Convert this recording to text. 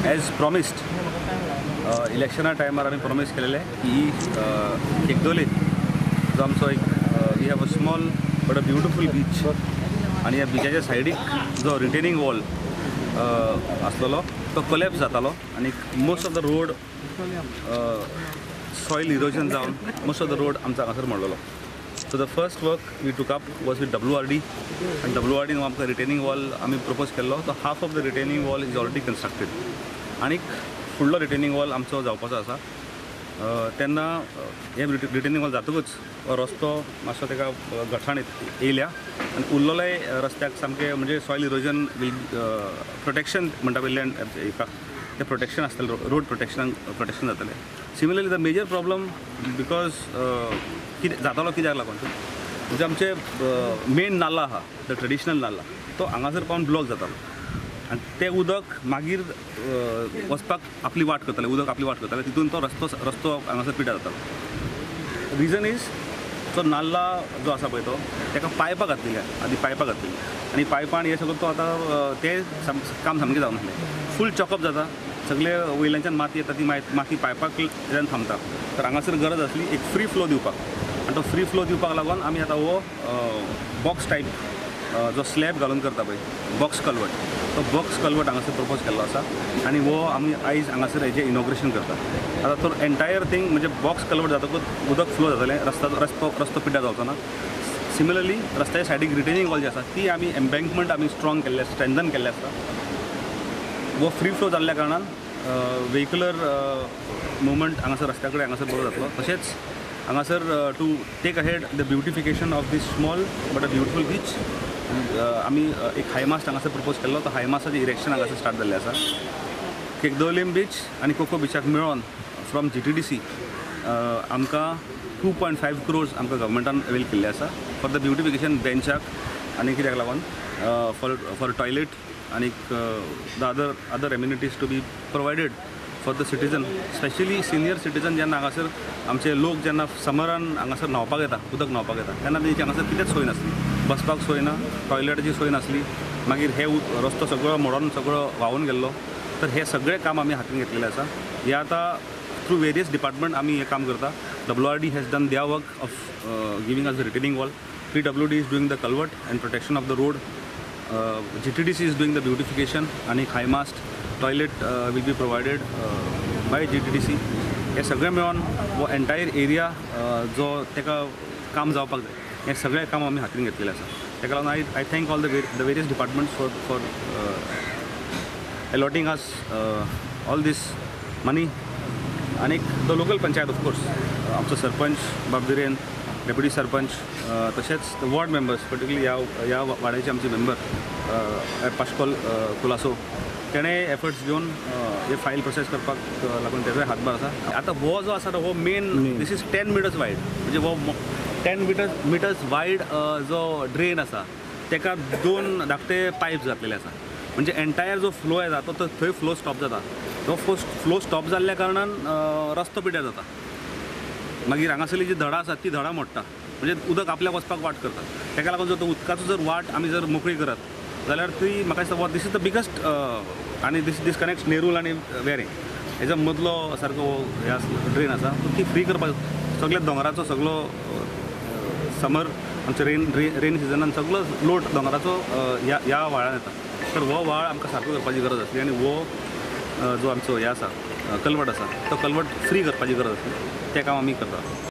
As promised इलेक्शना टायमार आमी promise केलेले की केकदोली जो आमचो एक we have a small but a beautiful beach आनी ह्या बिचाच्या सायडीक जो रिटेनिंग वॉल आसलेलो तो कोलॅप्स जातालो आनी most of the road soil erosion जावन मोस्ट ऑफ the road आमचो हांगासर मोडलेलो. So the first work we took up was with WRD आनी WRD आमकां रिटेनिंग वॉल आमी प्रपोज केल्लो तो half of the retaining wall is already constructed आनीक फुडलो रिटेनिंग वॉल आमचो जावपाचो आसा. तेन्ना हे रिटेनिंग वॉल जातकूच रस्तो मातसो ताका घटसाण येयल्या आनी उरलेलेय रस्त्याक सामकें म्हणजे सॉयल इरोजन वील प्रोटेक्शन म्हणटा पळय लँड हेका तें प्रोटेक्शन आसतलें, रोड प्रोटेक्शन जातलें. Similarly the major problem because कितें जातालो कित्याक लागून म्हणजे आमचे मेन नाल्ला आहा the traditional नाल्ला तो हांगासर पावन ब्लॉक जातालो आनी तें उदक मागीर वचपाक आपली वाट करतालें, उदक आपली वाट करतालें, तितून तो रस्तो हांगासर पिड्ड्यार जातालो. रिजन is तो नाल्ला जो आसा पळय तो ताका पायपां घातलेली आदी पायपां घातलेली आनी पायपान हें सगळें तो आतां तें काम सामकें जावंक नासलें. फूल चॉकअप जाता, सगळे वयल्याच्यान माती येता ती माती पायपाक वयल्यान थांबता. तर हांगासर गरज आसली एक फ्री फ्लो दिवपाक आनी तो फ्री फ्लो दिवपाक लागून आमी आतां हो बॉक्स टायप जो स्लॅब घालून करता पळय बॉक्स कलवट, तो बॉक्स कलवट हांगासर प्रपोज केल्लो आसा आनी हो आमी आयज हांगासर हेजें इनॉग्रेशन करता. आतां तो एंटायर थींग म्हणजे बॉक्स कलवट जातकूच उदक फ्लो जातलें, रस्तो पिड्ड्यार जावचो ना. सिमिलरली रस्त्याच्या सायडीक रिटेनिंग वॉल जी आसा ती आमी एम्बँकमेंट आमी स्ट्रॉंग केल्ले, स्ट्रेंथन केल्ले आसा. हो फ्री फ्लो जाल्ल्या कारणान वेहिकुलर मुवमेंट हांगासर रस्त्या कडेन हांगासर बरो जातलो. तशेंच हांगासर to take ahead the beautification of this small but a beautiful beach आमी एक हायमास्ट हांगासर प्रपोज केल्लो, तो हायमास्टाचें इरेक्शन हांगासर स्टार्ट जाल्लें आसा. केकदोलीम बीच आनी कोको बिचाक मेळोन फ्रॉम GTDC आमकां 2.5 क्रोर्स आमकां गव्हर्मेंटान अवेल केल्ले आसा फॉर the beautification बेंचाक आनी कित्याक लागून फॉर टॉयलेट आनीक the other amenities to be provided for the citizen, specially senior citizen जेन्ना हांगासर आमचे लोक जेन्ना समरान हांगासर न्हांवपाक येता, उदक न्हांवपाक येता तेन्ना तेंची हांगासर कितेंच सोय नासली, बसपाक सोय ना, टॉयलेटाची सोय नासली, मागीर हे रस्तो सगळो मोडोन सगळो व्हांवून गेल्लो. तर हे सगळें काम आमी हातीन घेतलेलें आसा. हे आतां थ्रू वेरियस डिपार्टमेंट आमी हें काम करता. WRD has done their work of giving us the retaining wall, PWD is doing the culvert and protection of the road, GTDC is doing the beautification आनी high mast toilet will be provided by GTDC. हे सगळें मेळोन हो entire area जो ताका काम जावपाक जाय हें सगळें काम आमी हातीन घेतलेलें आसा. ताका लागून I thank all the various departments for allotting us all this money आनी the local panchayat of course आमचो सरपंच बाब धुरेन, डेप्युटी सरपंच, तशेंच वॉर्ड मेंबर्स पर्टिक्युलरली ह्या वाड्याचे आमचे मेंबर पाश्कोल कुलासो तेणें एफर्ट्स घेवन हे फायल प्रोसेस करपाक लागून तेजोय हातभार आसा. आतां हो जो आसा हो main this is 10 meters wide म्हणजे हो 10 मिटर्स वायड जो ड्रेन आसा ताका दोन धाकटे पायप्स घातलेले आसा म्हणजे एंटायर जो फ्लो येता तो थंय फ्लो स्टॉप जाता. तो फ्लो स्टॉप जाल्ल्या कारणान रस्तो पिड्ड्यार जाता. मागीर हांगासरली जी धडां आसात ती धडां मोडटा म्हणजे उदक आपल्याक वचपाक वाट करता. ताका लागून जर तो उदकाचो जर वाट आमी जर मोकळी करत जाल्यार ती म्हाका दिसता दीस is the biggest आनी दीस कनेक्ट्स नेरूल आनी वेरें हेच्या मदलो सारको हे ड्रेन आसा ती फ्री करपाक सगळ्या दोंगराचो सगळो समर आमच्या रेन सिजनान सगळो लोड दोंगराचो ह्या व्हाळान येता. तर हो व्हाळ आमकां सारको करपाची गरज आसली आनी हो जो आमचो हे आसा कलवट आसा तो कलवट फ्री करपाची गरज आसली, तें काम आमी करता.